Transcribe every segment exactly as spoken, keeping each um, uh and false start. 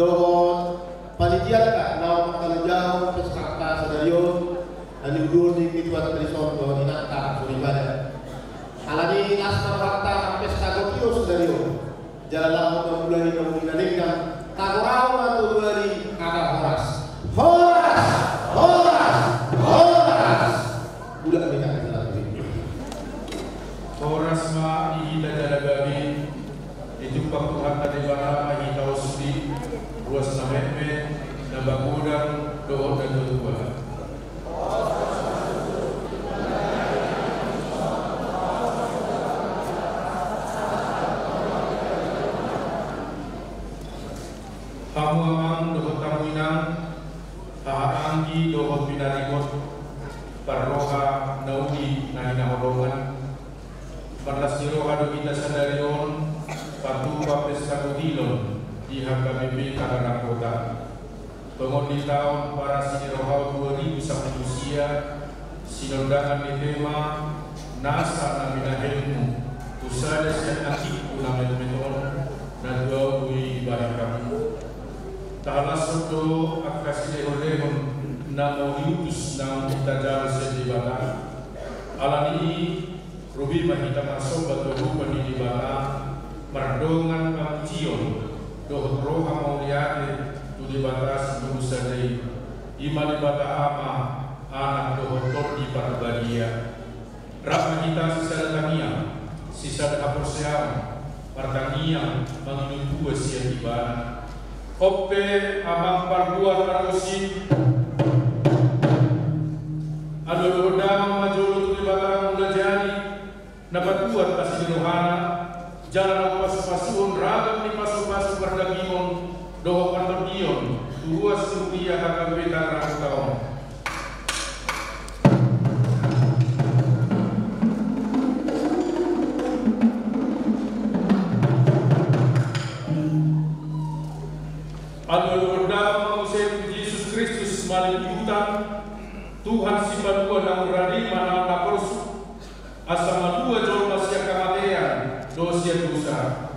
Dohot panitia angka naung mangkalojahon pesta sadari on, na niuduti ketua tradisi on dohot inanta soripada. Alani las ma rohanta pesta gotio sadari on. Jala laho mamulai na uli na denggan, tagoraon ma tu ari angka horas. Horas! Horas! Horas! Bulat ni kata jala. Horas ma di hita jala gabe. Ditumpak Tuhanta Debata ma hita on sude, ruas na metmet, na magodang dohot na tuatua. Hamu amang dohot hamu inang, haha anggi dohot pinaribot, parroha na uli na hinaholongan, marlas ni roha do hita sadari on patupa pesta gotilon di H K B P Tangerang Kota. Tongon di taon parasi ni roha dua ribu sampulu sia, sinondangan ni tema nasa na binahenmu tu sada sian anggingku na metmet on, na tuaon do i dibahen hamu. Tahalashon do angka silehonlehon na mau diutus naung tajalo sian Debata. Alani i, robi ma hita marsomba tu adopan ni Debata mardongan pangidoan dohot roha mauliate tu Debata singolu sada i, i ma Debata Ama, Anak dohot Tondi Parbadia. Rap ma hita sisada tangiang, sisada haporseaon, martangiang mangido tua sian Ibana. On pe amang pargual pargonsi, alualuhon damang ma jolo tu Debata Mulajadi, na patuat asi ni rohana, jala na pasupasu on ragam ni pasupasu pardagingon dohot partondion tu ruas ni huria H K B P Tangerang Kota on. Alualuhon damang ma muse tu Jesus Kristus malim di huta, Tuhan Sipalua na umradi manang na porsuk, asa malua jolma sian hamatean dohot sian dosa.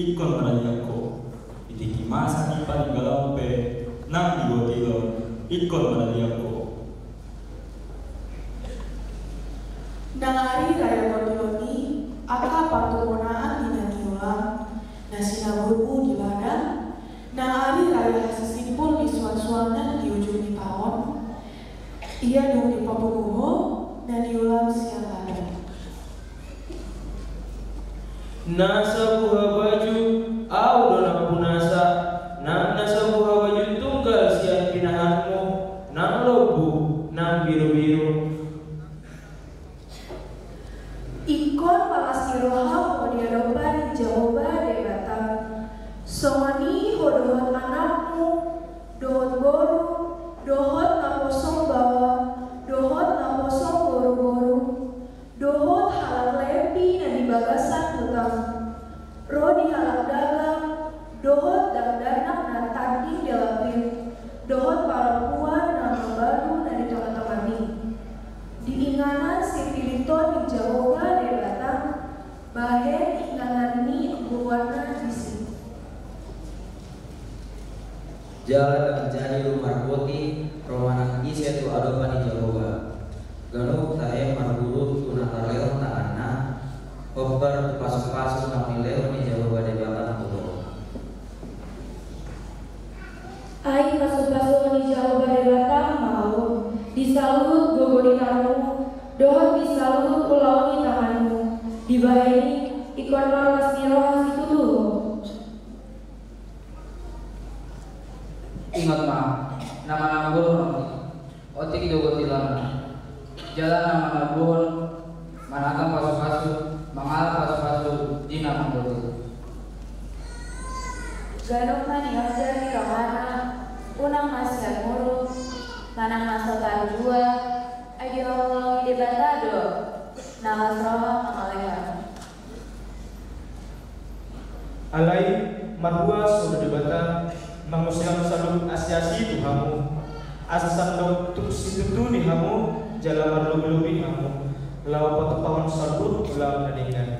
Ingkon manaliangko. Di tingki masa ni paninggalon pe nang di gotilon, ingkon manaliangko. Nang ari raya gotilon i, angka partumonaan ni na niolam, na sinaburmu di ladang, nang ari raya hasisimpul ni suansuanan di ujung ni taon, ia dung dipapungu ho na niolam sian ladang. Na sabuha baju, ahu do nampunasa, nang na sabuha baju tunggal sian pinahanmu, nang lombu, nang birubiru. Ingkon malas ni roha ho di adopan ni Jahowa Debata, songon i ho dohot anakmu, dohot boru Dohot naposo baoa, dohot naposo boruboru, dohot halak Lepi na di bagasan hutang, ro di halak dagang, dohot dakdanak na tanding di lapir, dohot parompuan na mambalu na di tongatonga ni. Di inganan sipillit on ni Jahowa Debata, bahen inganan ni goarna disi. Jala ndang jadi rumarboti ro manang ise tu adopan ni Jahowa. Ganup tahe marhurung tu na tarlehon tanganna, hombar tu pasupasu na nilehon ni Jahowa Debata tu ho. Ai pasupasuon ni Jahowa Debata ma ho di saluhut gogo ni tanomu, dohot di saluhut ulaon ni tanganmu. Dibahen i ingkon marlas ni roha situtu ho. Ingot ma, na mangambolhon otik do gotilona, jala na mangambolhon manatang pasupasu mangalap pasupasu di na mamboto. Ganup na niorjar ni rohana, unang na sian muruk manang na so tarjual, ai dihaholongi Debata do, na las roha mangalehon. Alai marhuaso do Debata mangusehon saluhut asiasi tu hamu, asa sandok tuk situtu ni hamu jala marlobilobi hamu, laho patupahon saluhut ulaon na denggan.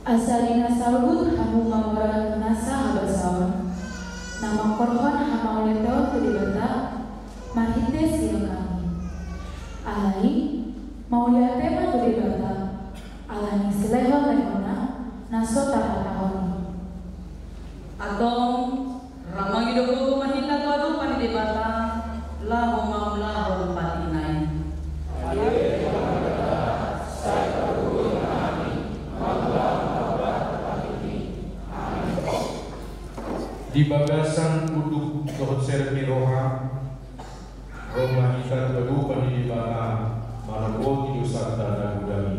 Asa di na saluhut hamu mamora nasa habasaon, na mangkorhon hamauliateon tu Debata, marhite silang hami. Alai, mauliate ma tu Debata, ala ni silehonlehonna, na so tarhatahon i. Antong, ramangi do ho marhite tu adopan ni Debata, laho mangulahon patikna i. Di bagasan unduk dohot serep ni roha, ro ma hita tu adopan ni Debata, manopoti dosanta na godang i.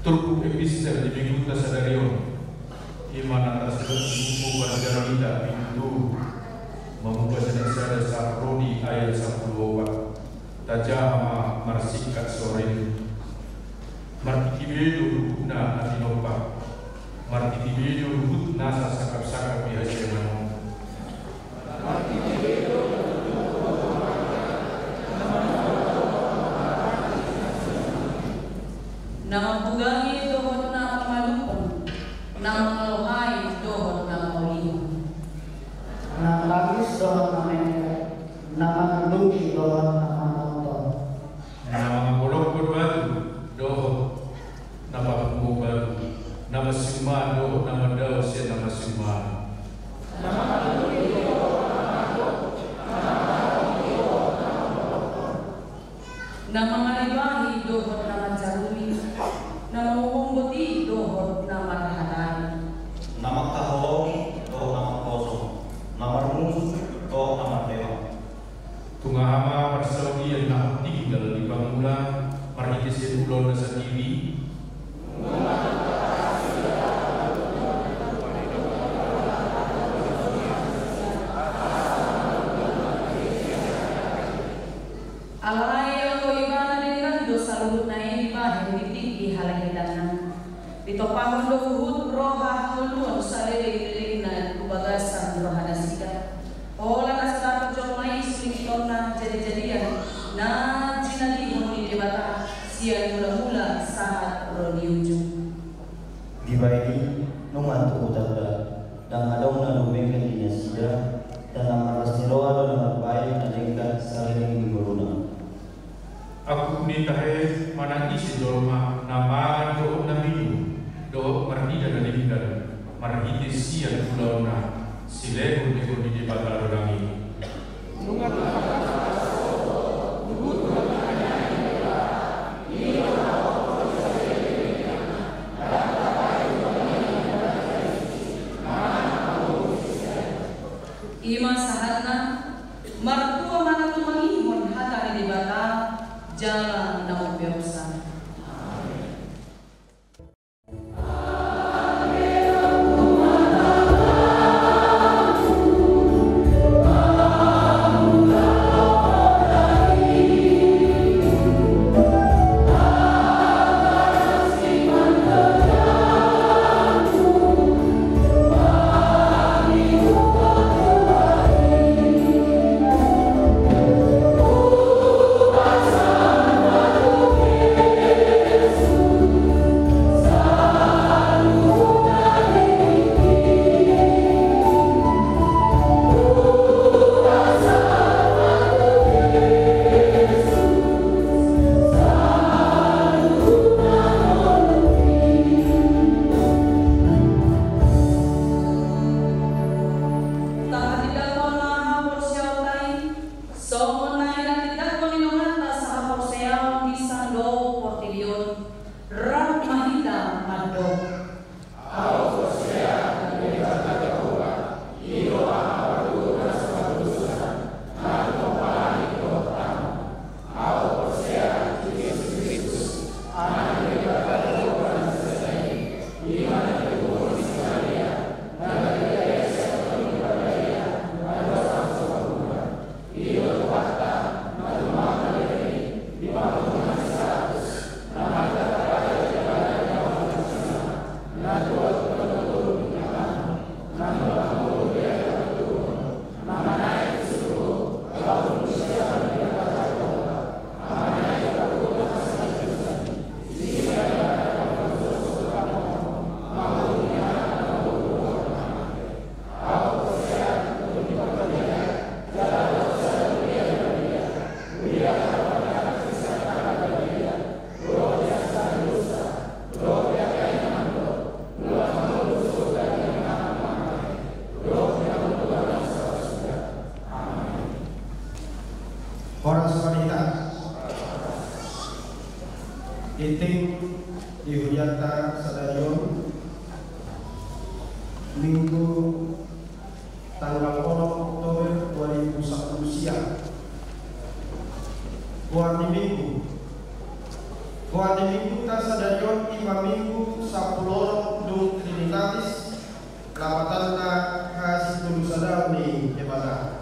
Turpuk epistel di Minggunta sadari on, i ma na tarsurat di buku Pardalanan Minggu, mamungka sian ayat sada sahat ro di ayat sampulu opat. Tajaha ma marsingkat sorin. Martiti be do luhutna na tinompa. Martiti be do luhut nasa sangkapsangkap di hasiangan on. Na mambugangi dohot na pamalumhon, na mangalohai dohot na maulihon. Na tangis dohot na mengke, na manandungi dohot na manonton. Na mangapolokhon batu dohot na papungu batu, na mansiumaan dohot na mandao sian na mansiumaan. Na mangaribahi dohot na manjarui, na manguhum boti dohot na marhata. Pahon do huhut roha hangoluon saleleng-lelengna tu bagasan rohanasida. Holan asa dapot jolma i suling tonna jadi-jadian na jinadihon ni Debata sian mula-mula sahat ro ni ujung. Dibahen i nunga tutu tanda, ndang adong na dumenggan di nasida, ndang na marlas ni roha do na mambahen na denggan saleleng ni ngoluna. Angkup ni tahe, manang ise jolma na mangan dohot na minum dohot marnida na denggan marhite sian ulaonna, silehon-lehon ni Debata do nang i. I ma sahatna. Martua ma na tumangihon hata ni Debata jala na umpeopsa. Tahatindangkon ma haporseaonta i, songon na hinatindangkon ni donganta sahaporseaon di sandok portibi on, rap ma hita mandok. Horas ma di hita. Tingting di hurianta sadari on, Minggu tanggal onom Oktober dua ribu sampulu sia. Goar ni Minggu. Goar ni Mingguta sadari on i ma Minggu sampulu onom dung Trinitatis, lapatanna hasitulusadahon ni Debata.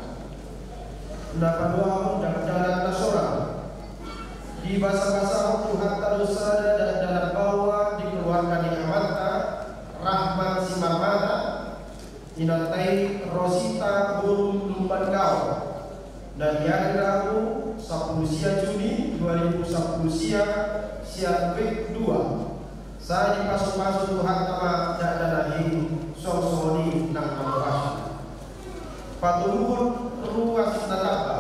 Na paduahon, dakdanak na soral. Dibasabasahon Tuhanta do sada dakdanak baoa di keluarga ni amanta Rahman Simarmata, inanta i Rosita boru Lumban Gaol, na di ari Rabu sampulu sia Juni dua ribu sampulu sia, sian wijk dua. Sai dipasupasu Tuhanta ma dakdanak i songon i nang na mauas. Patoluhon, ruas na tamba.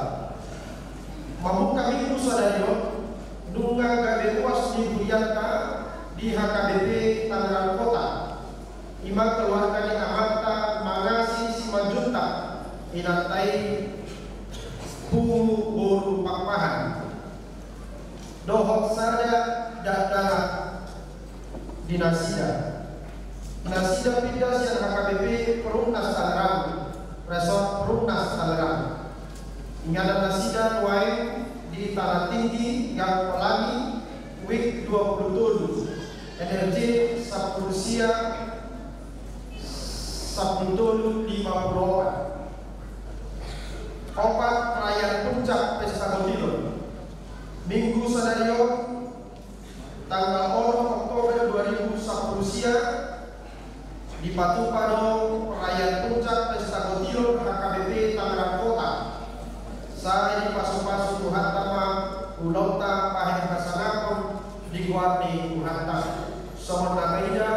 Mamungka Minggu sadari on, nunga gabe ruas ni hurianta di H K B P Tangerang Kota. I ma keluarga ni amanta Mangasi Simanjuntak, inanta i Puhu boru Pakpahan. Dohot sada dakdanak di nasida. Nasida pinda sian H K B P Perumnas Tangerang, Resort Perumnas Tangerang. Inganan nasida nuaeng di Tanah Tinggi, Gang Pelangi, wijk dua pulu tolu, N R J sampulu sia, sampulu tolu lima pulu opat. Opat, perayaan puncak Pesta Botilon. Minggu sadari on, tanggal onom Oktober dua ribu sampulu sia, Dipatupa do perayaan puncak pesta gotilon H K B P Tangerang Kota. Sai dipasupasu Tuhanta ma ulaonta bahen hasangapon di goar ni Tuhanta. Songon na taida,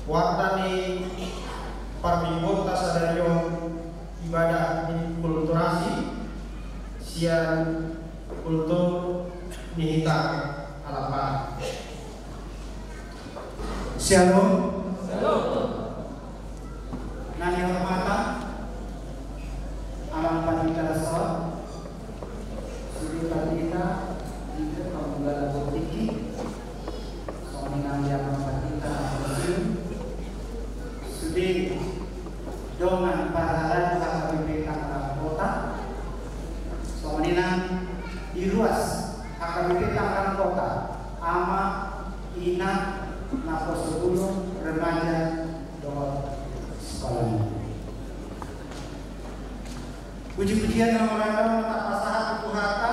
warna ni parmingguonta sadari on ibadah inkulturasi sian kultur ni hita halak Batak. Syalom. Syalom. Na nihormatan Amang Pandita Resort, sude pandita, sude pamugala politik, songon i nang di Amang Pandita Amang Museum, sude dongan parhalado H K B P Tangerang Kota, songon i nang di ruas H K B P Tangerang Kota, ama, ina, naposobulung, remaja, dohot sekolah minggu. Puji-pujian na mauliate on ma tapasahat tu Tuhanta.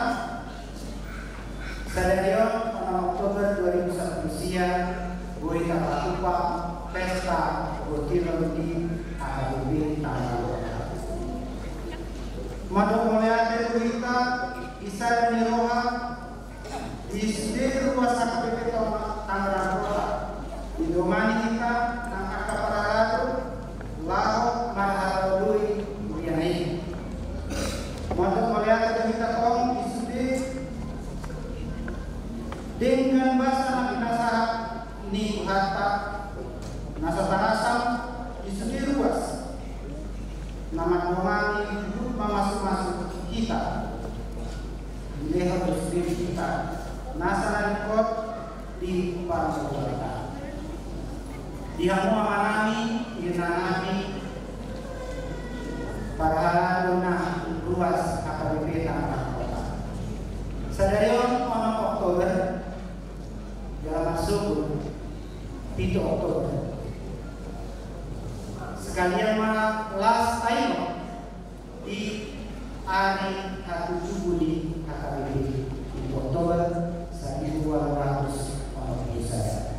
Sadari on, onom Oktober dua ribu sampulu sia, boi tapatupa pesta gotilon di H K B P Tangerang Kota. Mandok mauliate tu hita di sada ni roha, di sude ruas H K B P Tangerang Kota, didongani hita nang angka parhalado laho marhaladoi huria na i. Mandok mauliate do hita tong di sude denggan basa na pinasahat ni Tuhanta, na so tarasam di sude ruas na mandongani huhut mamasumasu hita. Dilehon do sude di hita nasa na ringkot di parngoluanta. Di hamu amanami, inanami, parhalado na ruas H K B P Tangerang Kota. Sadari on onom Oktober, jala marsogot pitu Oktober. Sekalian ma las taingot di ari hatujuhon ni H K B P, pitu Oktober saribu walu ratus onom pulu sada.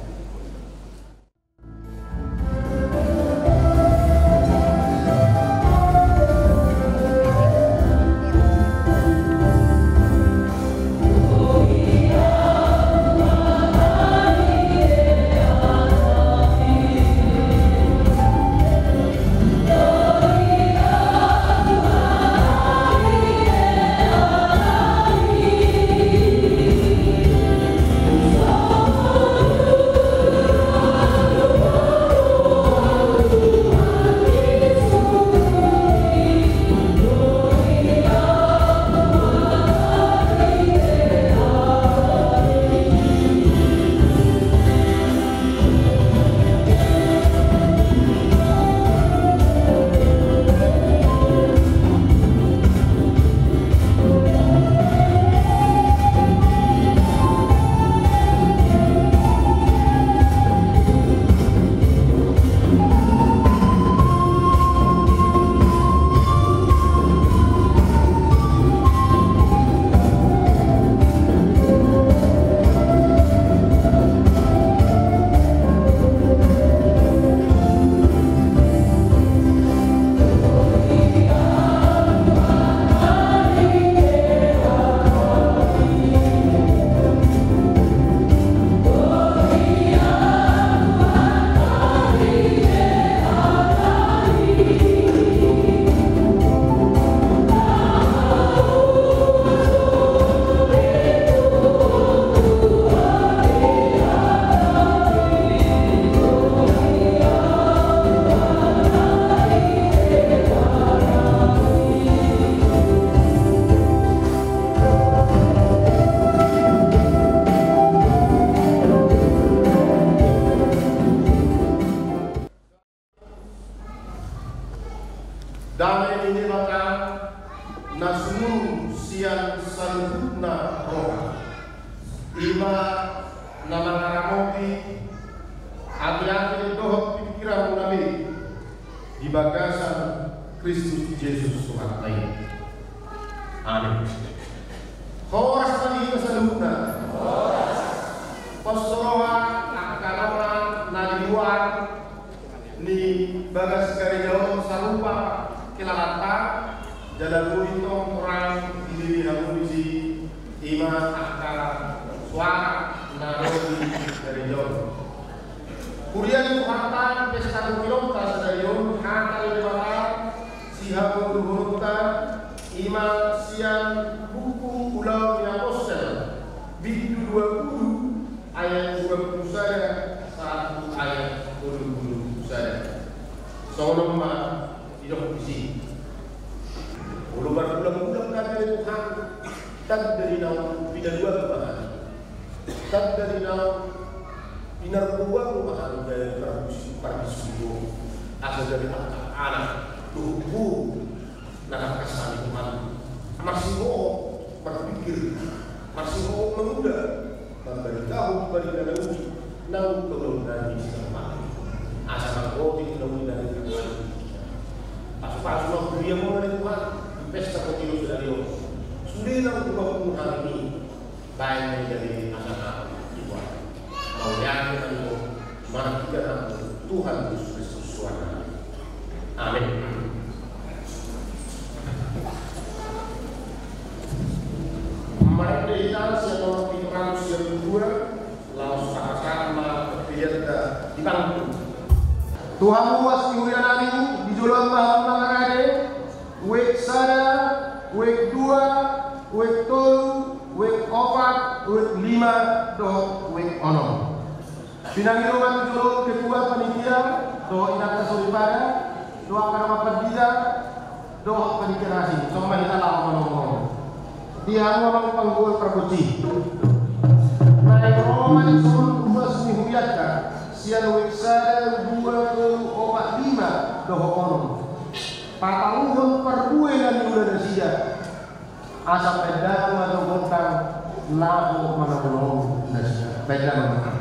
Dame ni Debata na sumurung sian saluhutna roha, i ma na mangaramoti ateate dohot pingkiranmuna be di bagasan Kristus Jesus Tuhanta i. Amin. Horas ma di hita saluhutna. Pos roha angka dongan na Tuhan, di bagas gareja on sarupa kelalanta, jala boi tong hurang dilili hamu disi, ima angka suara na ro di gareja on. Huria ni Tuhanta, pesta pemironta sadari on, hata ni Debata sihaporluhononta, ima sian buku Ulaon ni Apostel, bindu dua puluh, ayat dua puluh sada sahat tu ayat tolu puluh sada. Songon on ma didok disi. Olo margulang-gulang hami ale Tuhan, tanda di naung pinaluamu ma hami. Tanda di naung pinarboamu ma hami gabe parbis-, parbisuhi, asa gabe angka anak dohot boru na tangkas hami Tuhan. Marsihohot marpingkir, marsihohot mangula, mambaritahon barita na uli naung paulahon nami sian Tuhan. Asa manggotik na uli nami. Pasu-pasu ma huriamu ale Tuhan, di pesta pemironta sadari on. Sude naung hupapungu hami i, baen ma i gabe hasangapon di Tuhan. Mauliate ma di Ho, marhite Tuhan Jesus Kristus Tuhanta. Amin. Marende hita sian nomor pitu ratus dua puluh dua, laos pasahat ma pilianta di panggung. Tu hamu ruas ni huria nami, di joloan ma hamu mangarade, wijk sada, wijk dua, wijk tolu, wijk opat, wijk lima, dohot wijk onom. Pinangido ma tu jolo ketua panitia, dohot inanta soripada, dohot angka dongan pandita, dohot panitia na asing, songon ma hita laho manomu. Di hamu amang panggual pargonsi. Naeng ro ma dison ruas ni hurianta, sian wijk sada, dua, tolu, opat, lima, dohot onom. Pataruhon parbue na niula nasida. Asa baen damang ma dohot gontang laho manaulahon nasida. Baen damang ma.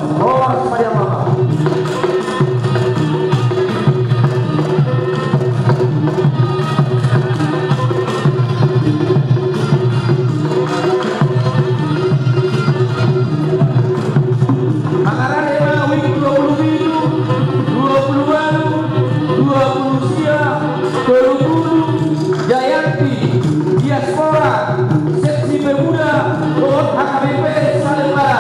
Horas ma di hamu. Mangarade ma wijk dua pulu pitu, dua pulu ualu, dua pulu sia, tolu pulu, Jayanti, diaspora, seksi pemuda, dohot H K B P Salemba.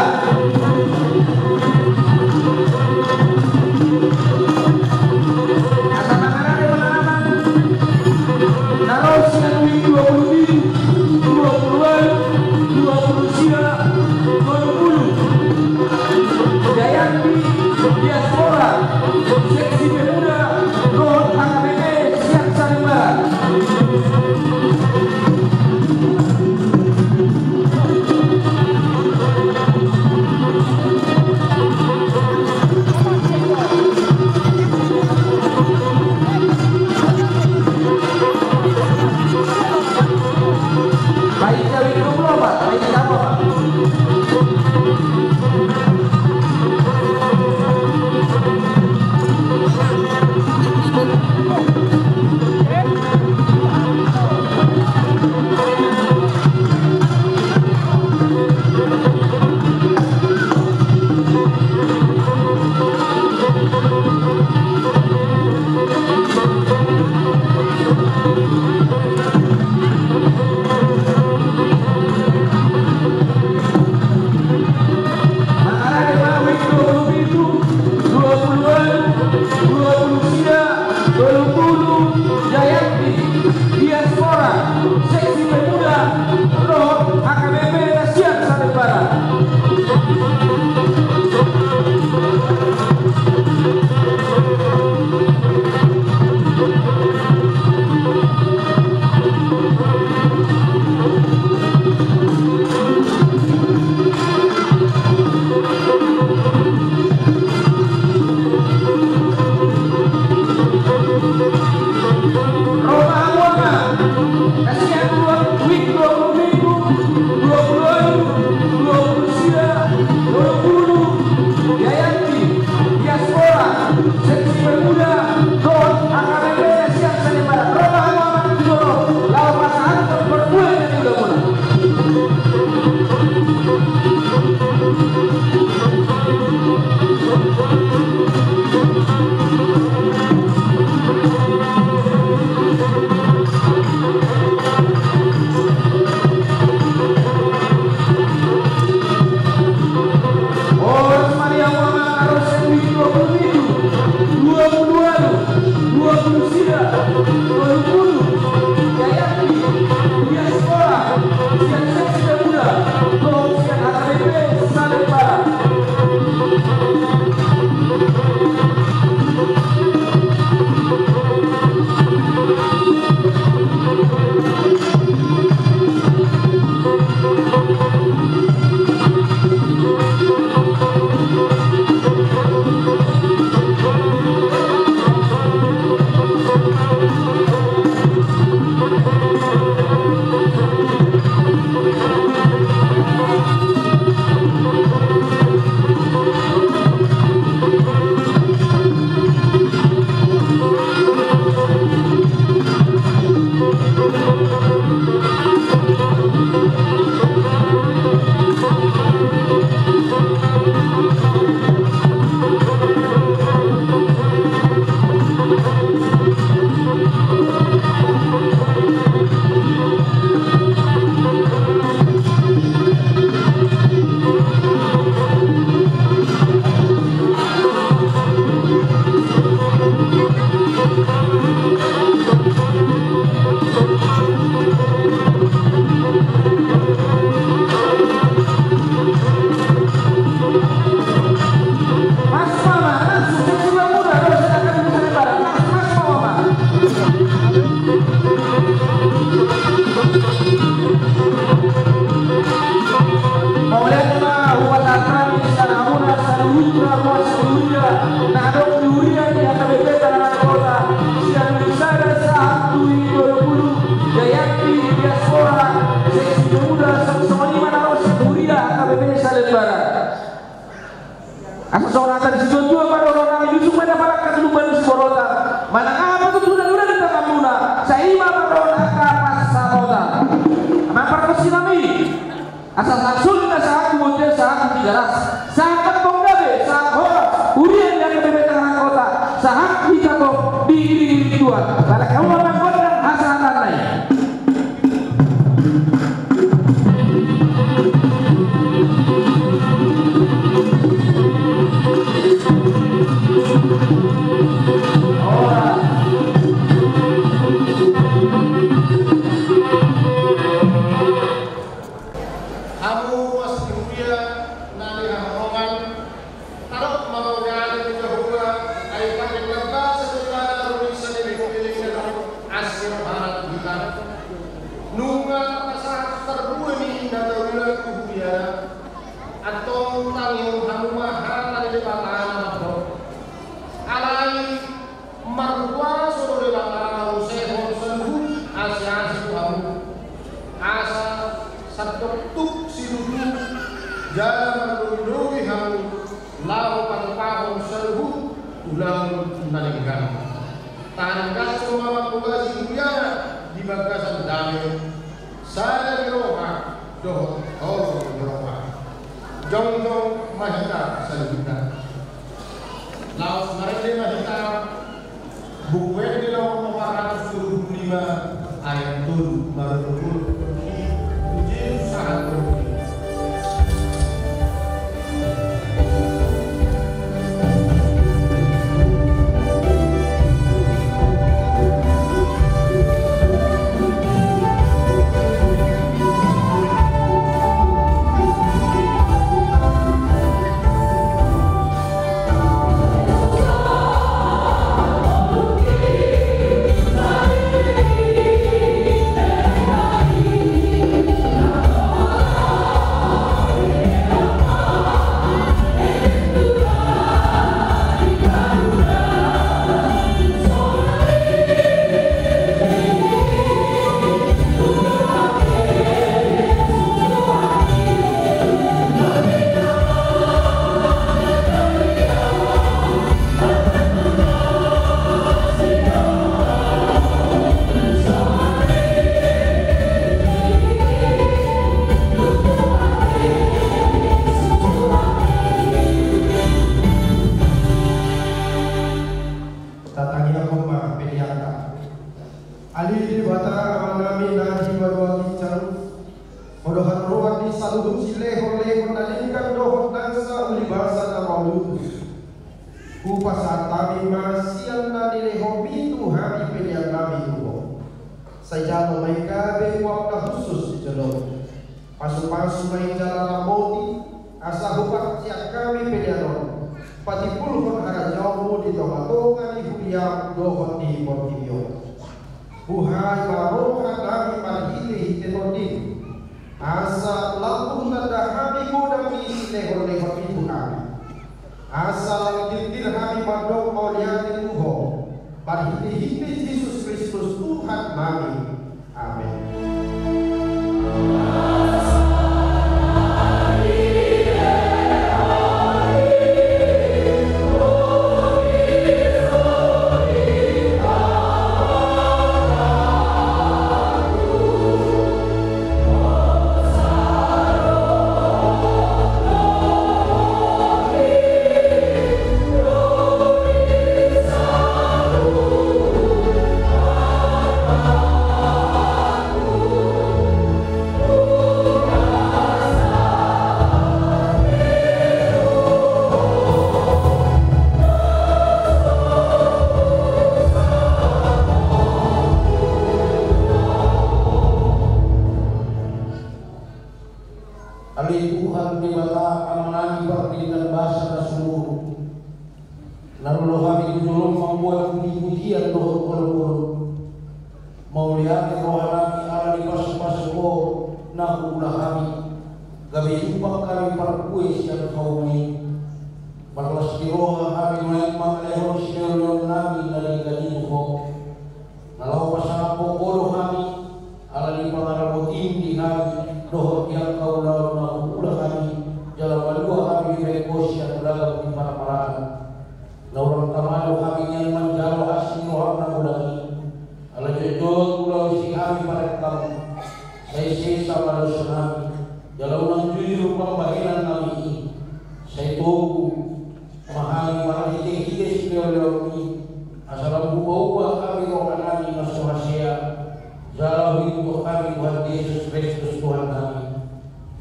Asa songon hata ni situatua, parrohaon nami, dusung ma na palangkat, lumban ni siborotan. Manang aha pe tutu na dua di tanganmuna, sai i ma parrohaon angka pansamotan. Amang pargonsi nami, asa sahat sulit na sahat tu bontean, sahat tu Tigaras, sahat tong gabe, sahat horas, huria ni angka bebeta na hangkota, sahat hita tong diiringiring Tuhan. Balak hamu ma manggondang hasahatan na i. Hamu ruas ni huria na hinaholongan, tadok ma mauliate tu Jahowa, ai tangkas na basa do ibana ro di saleleng ni lelengna, asi rohana tu hita. Nunga tapasahat sarbue ni na tauilaan tu huriana, antong tangihon hamu ma hata ni Debata na mandok. Alai marhuaso do Debata mangusehon saluhut asiasi tu hamu, asa sandok tuk silutu jala marlobilobi hamu laho patupahon saluhut ulaon na denggan. Tangkas do ma mambogasi huriana di bagasan dame, sada ni roha dohot holong ni roha. Jongjong ma hita saluhutna. Laos marende ma hita Buku Ende nomor empat ratus dua puluh lima, ayat tolu, marende tu Jesus sahat tu Tatangiangkon ma peleanta. Ale Debata Amanami na di banua ginjang, Ho do haroroan ni saluhut silehonlehon na denggan dohot nasa ulibasa na mauliate. Hupasahat hami ma sian na nilehonMi tu hami peleannami tu Ho. Sai jalo ma i gabe uap na hushus di joloM. Pasupasu ma i jala ramoti, asa huparsian hami pelean on patimbulhon harajaonMu di tongatonga ni huriaM dohot di portibi on. Buhai ma rohanami marhitehite TondiM, asa lam hutanda hami godang ni silehonlehonMi tu hami. Asa lam tirtir hami mandok mauliate tu Ho, marhitehite Jesus Kristus Tuhannami. Amen. Ale Tuhan Debata Amanami pardenggan basa na sumurung, na ro do hami tu joloM mamboan pujipujian dohot holong-holong. Mauliate rohanami ala ni pasupasu Ho na huula hami, gabe jumpang hami parbue sian hauma i. Marlas ni roha hami nuaeng mangalehon silehonlehonnami na denggan i tu Ho. Na laho pasahathon Ho do hami, ala ni pangaramotiM di hami dohot di angka ulaon na huula hami, jala malua hami dibahen Ho sian ulaon di parparaan. Na hurang tama do hami nian manjalo asi ni roham na godang i. Ala jotjot ulaon i hami parentaM. Sai sesa ma dosanami. Jala unang jujur pambahenannami i. Sai togu ma hami marhitehite silehonlehonMi, asa lam hupaubah hami rohanami na so hasea, jala huihuthon hami Tuhan Jesus Kristus Tuhannami.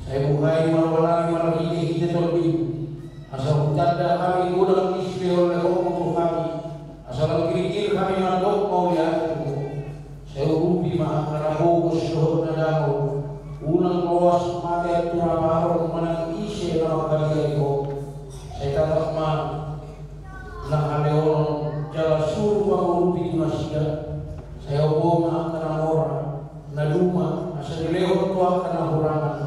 Sai buhai ma rohanami marhitehite TondiM, asa hutanda hami godang ni silehonlehonMu tu hami, asa lam girgir hami mandok mauliate tu Ho. Sai urupi ma angka na pogos dohot na dao, unang loas mate anturaparon manang ise na mangkabiari Ho. Sai tatap ma na haleonon jala suru pangurupi tu nasida. Sai opo ma angka na mora, na duma, asa dilehon tu angka na hurangan.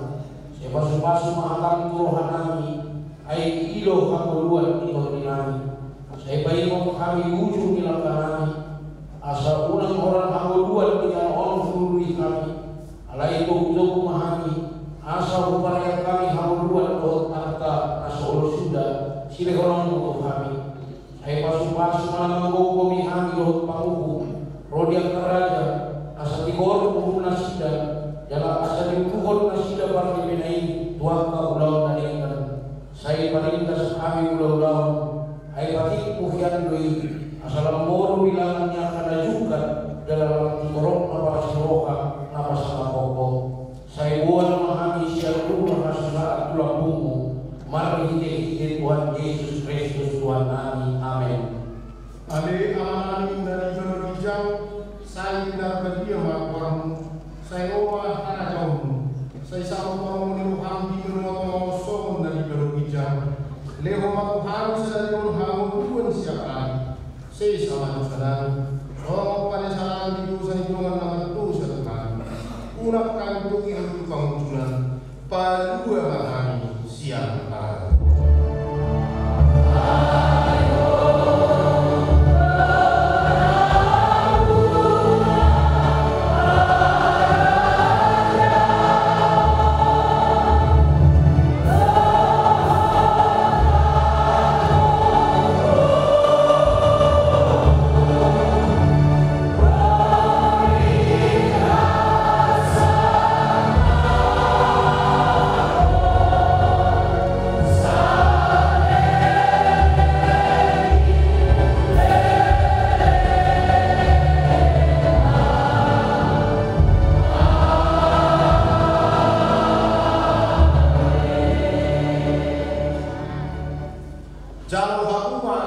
Sai pasupasu ma hataM tu rohanami, ai i do hangoluan ni tondinami. Sai paingot hami ujung ni langkanami, asa unang holan hangoluan di tano on hulului hami. Alai togutogu ma hami, asa huparean hami hangoluan dohot arta na so olo suda silehononMu tu hami. Sai pasupasu ma na manggomgomi hami dohot panguhum, ro di angka raja, asa tigor uhum nasida, jala asa diuduhon nasida parlebena i tu angka ulaon na denggan. Sai parindas hami ulaulaon, ai patikku hian do i, asa lam moru bilangan ni angka na jungkat, jala lam titorop na parsiroha na pasangapon Ho. Sai boan ma hami sian rumah hasusaan tu lambungMu, marhitehite Tuhan Jesus Kristus Tuhannami. Amen. Ale Amanami na di banua ginjang, sai pinarbadia ma goarMu, sai ro ma harajaonMu, sai saut ma lomo ni rohaM di banua tonga on songon na di banua ginjang. Lehon ma tu hami sadari on hangoluan siapari. Sesa ma dosanami, songon panesanami di dosa ni dongan na mardosa tu hami. Unang hami togihon tu pangunjunan, palua ma hami sian pangago. Jalo hamu ma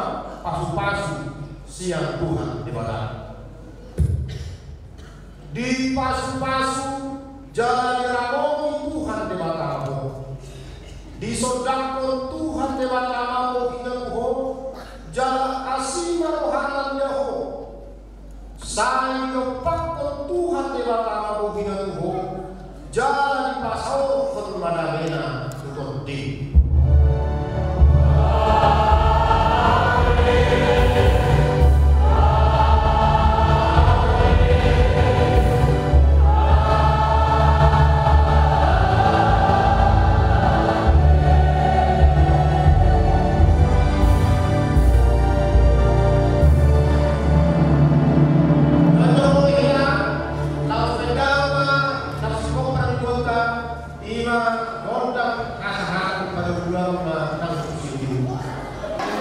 pasupasu sian Tuhan Debata. Dipasupasu jala diramoti Tuhan Debata ma ho. Disondangkon Tuhan Debata ma bohina tu ho, jala asi ma rohana mandia ho. Sai diompakkon Tuhan Debata ma bohina tu ho, jala dipasaorhon ma damena tu tondim. Ima gondang hasahaton pada bulan ma nang sisiu.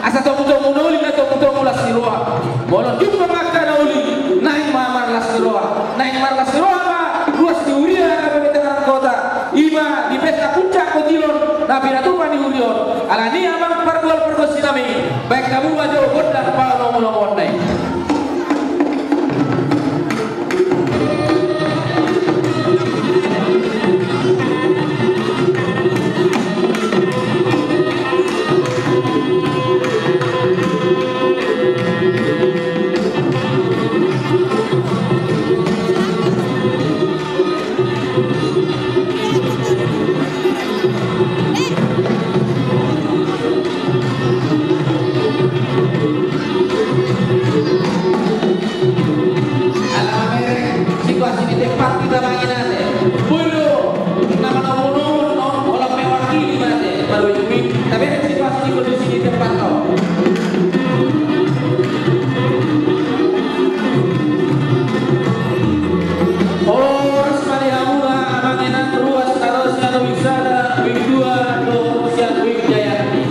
Asa togutogu na uli, na togutogu las ni roha. Molo jumpa ma angka na uli, naeng ma marlas ni roha. Naeng marlas ni roha ma ruas ni huria na pe Veteran-Kota. Ima di pesta puncak kotilon na pinatupa ni huria on. Alani i amang pargual pargonsinami, baen hamu ma jo gondang paolomulomuon na i. Horas ma di hamuna amang inang ruas na ro sian Wik sada, Wik dua dohot sian Wik Jayanti.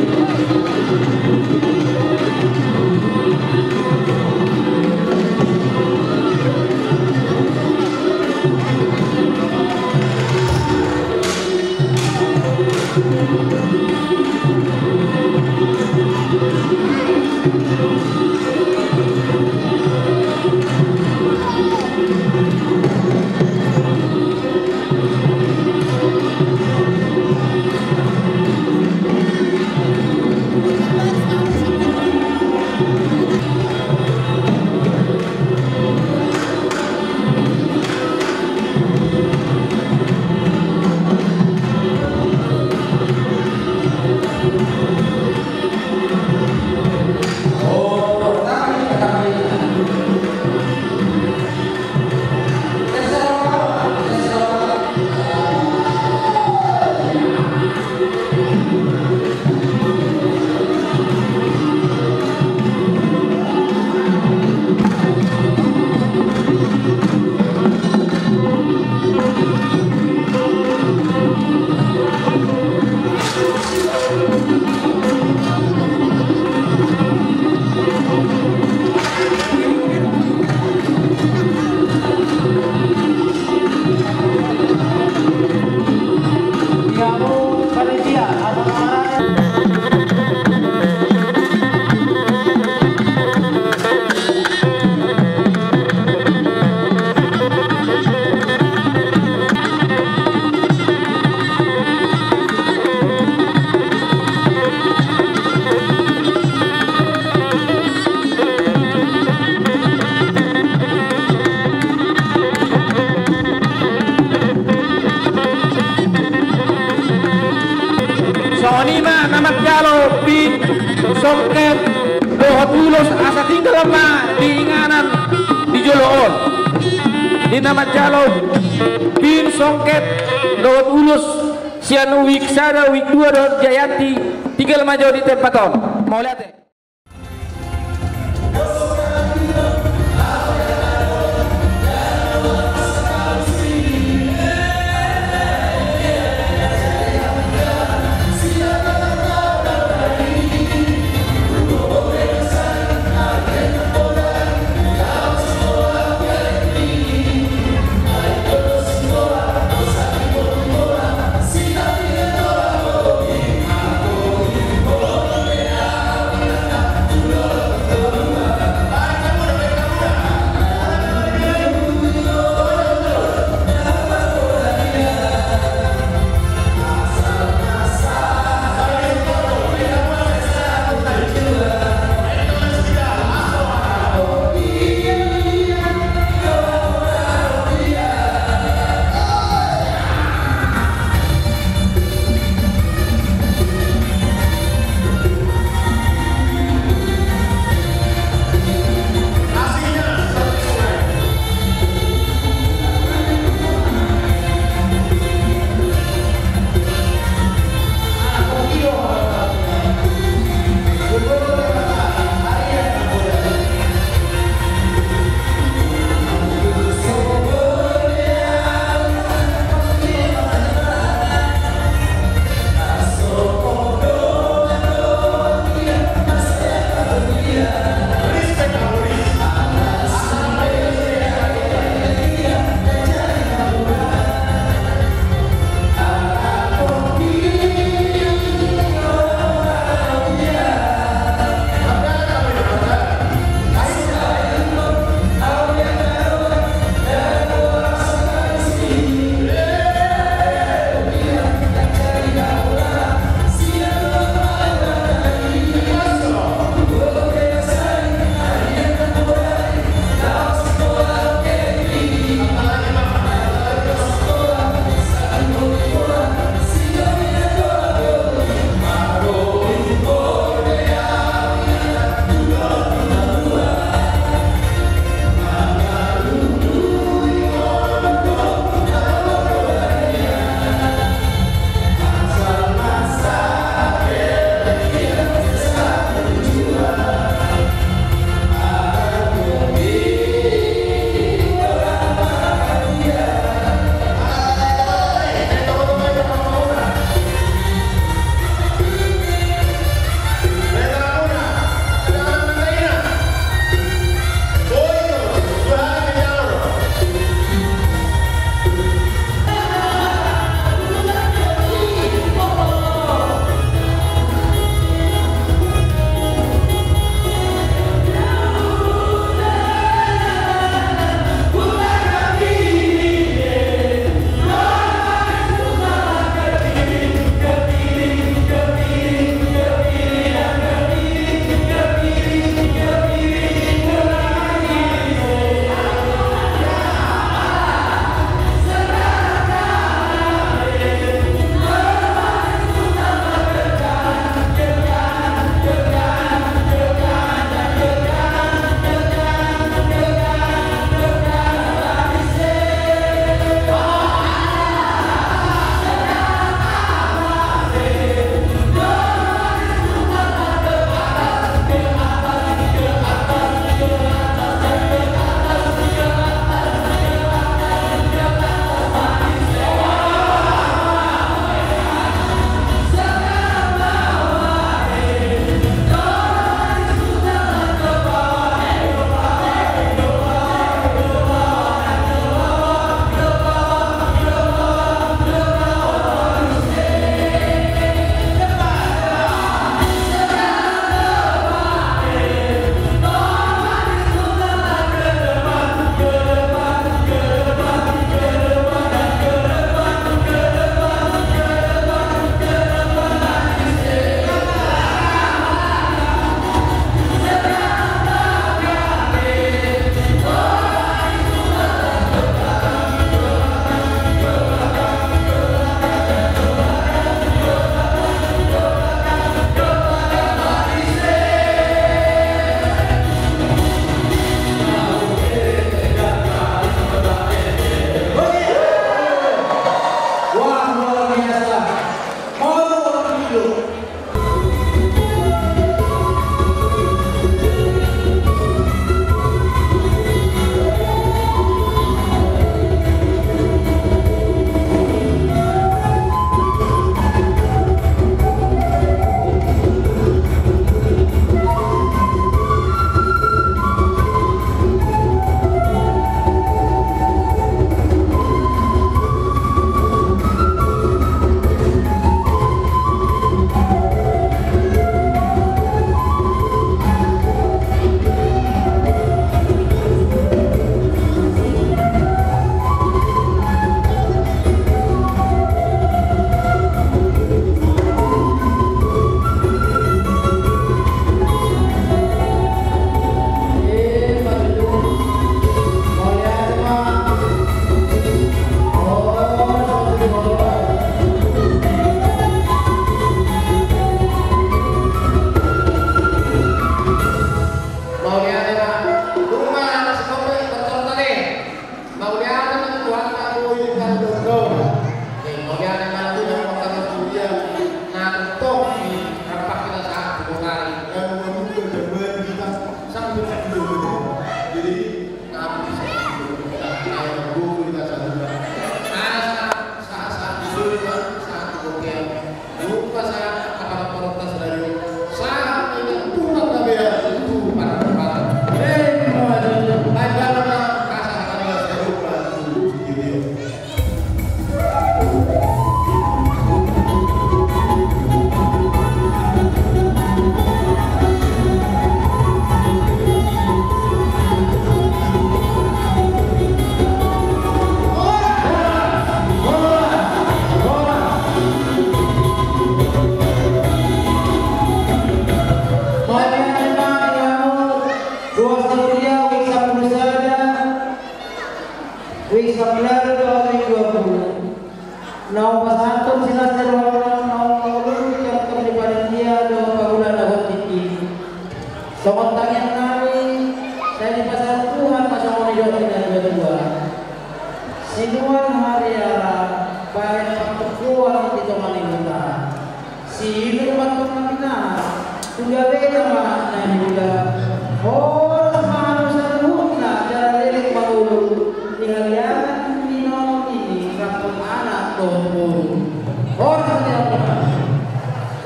Songon i ma na manjalo pin, songket dohot ulos asa tinggal ma di inganan di jolo on. Di na manjalo pin, songket dohot ulos sian Wik sada, Wik dua dohot Jayanti, tinggal ma jo di tempat on. Mauliate. Songon tangiang nami, sai dipasahat Tuhan ma songon nidok ni natuatua. Sinuan hariara baen partondion di tonga ni huta. Siido ma tonga ni na, tu gabena ma na niula. Horas ma hamu saluhutna jala leleng ma ngolu di haliangan ni nono i rap dohot anak dohot boru. Horas ma di hamuna.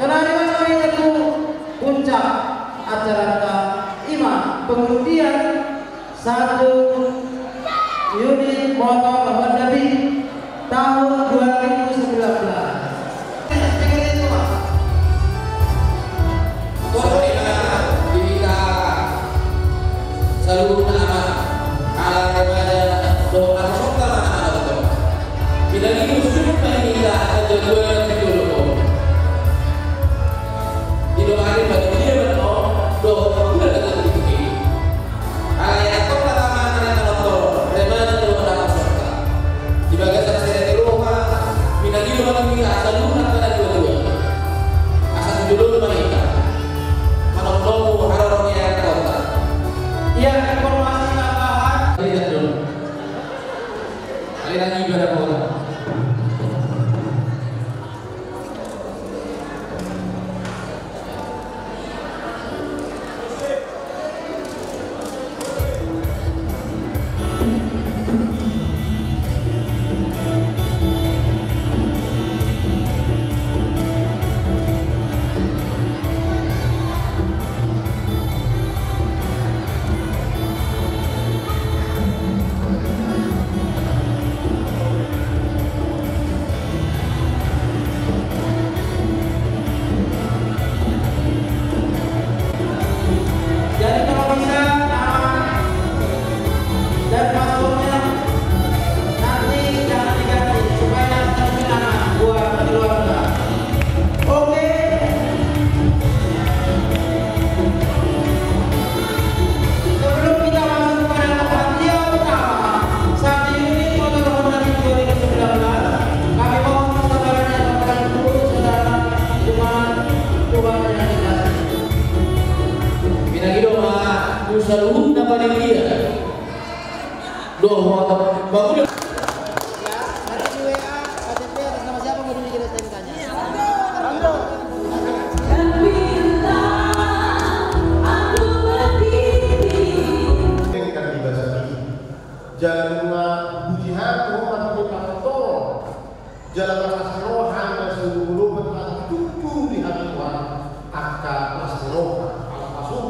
Sonari ma hita tu puncak acaranta, i ma pengundian satu unit motor Honda Beat tahun dua ribu sembilan belas. Saluhutna ma, ala remaja dohot naposo-poso ma na manonton. Pinangido suhut ma hita, angka jolma na di jolo on. Didongani ma di dia ma on dohot pangula na tingki. Alai antong na tama na manonton, remaja dohot naposo-poso. Di bagasan sere ni roha, pinangido ma hita saluhutna angka natuatua. Asa tu jolo ma hita. Manang nomu haroro ni angka kota. Ia informasi tambahan. Ia dong. Alai lagi ibadah kota. Jadi kalau bisa nama dan passwordnya nanti jangan diganti supaya lebih aman buat keluarga. Oke. Sebelum kita masuk kepada panitia utama, satu unit motor Honda Beat dua ribu sembilan belas, kami mohon kesabarannya kepada guru, saudara, teman, Tuhan yang dikasihi. Pinangido ma tu saluhutna panitia. Dohot pangula. Ya, nanti di W A K T P atas nama siapa mau dibikin S T N K-nya? Dengkan di basa i. Jala nunga puji hami, Tuhan, di pamotoran. Jala marlas ni roha na sungguh-sungguh, Tuhan, tutu di hami, Tuhan, angka las ni roha, angka pasum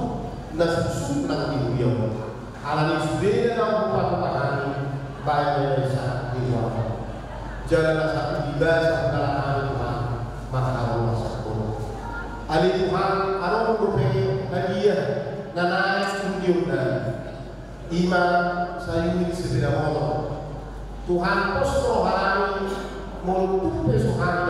na sungsung nang di huria on. Alani sudena na hupasahat hami, baen ma i sahat di huria on. Jala na sahat di basa pangalaman, Tuhan, marharoa sangkono. Ale Tuhan, adong dope hadiah na naeng tu huria on. I ma sai unit sepeda motor. Tuhan, pos roha nami, molo tung pe so hami